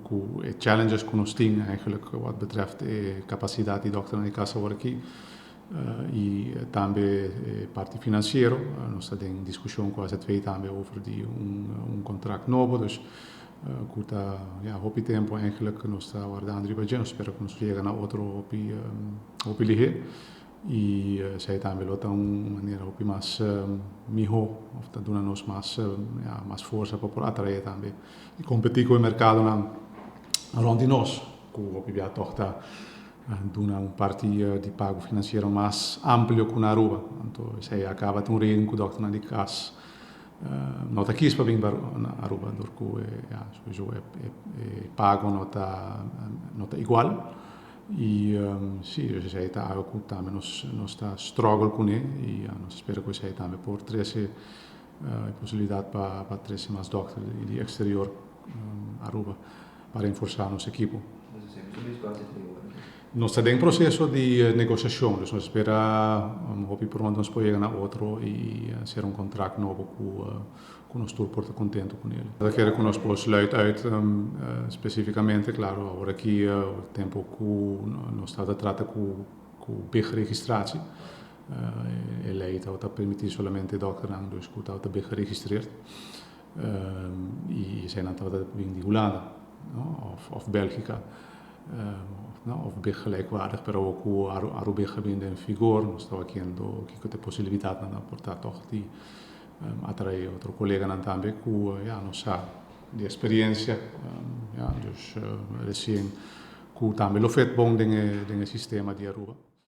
Cu e challenges cu nos tin eigenlijk wat betreft e capacidad di dokter di cas awor aki y tambe e parti financiero. Nos ta den discusion cu AZV tambe over di un contract nobo, dus cu ta, ja, hopi tempo eigenlijk nos ta wardando riba dje. Nos spera cu nos yega na otro hopi hopi lihe y esey tambe lo ta un manera hopi mas miho of ta duna nos mas, ja, mas forsa pa por atrae tambe y competi cu e mercadonan rond di nos, cu hopi bia toch ta duna un parti di pago financiero mas amplio cu na Aruba. Anto esey a caba ta un reden cu dokternan di cas no ta kies pa bin na Aruba, door cu, ja, sowieso e pago no ta igual. Y si, dus esey ta algo cu tambe nos ta struggle cune y nos ta spera cu esey tambe por trece e posibilidad pa trece mas dokter di exterior Aruba pa reforsa nos ekipo. Nos ta den proceso di negociacion, dus nos ta spera hopi pronto nos por yega na otro y cera un contract nobo cu nos tur por ta contento cu el. Ta kere cu nos por sluit uit specificamente, claro, awor aki tempo cu nos ta trata cu BIG registratie. E ley ta permiti solamente dokternan dus cu ta BIG geregistreerd. Y esey nan tabata bin di Hulanda, no? Of Belgica. No, of BIG gelijkwaardig, pero cu AruBIG a bin den vigor, nos ta haciendo kico ta e posibilidad nan por ta toch di atrae otro coleganan tambe cu, ja, nos sa di experiencia, ja, dus recien cu tambe lo fit bon den e sistema di Aruba.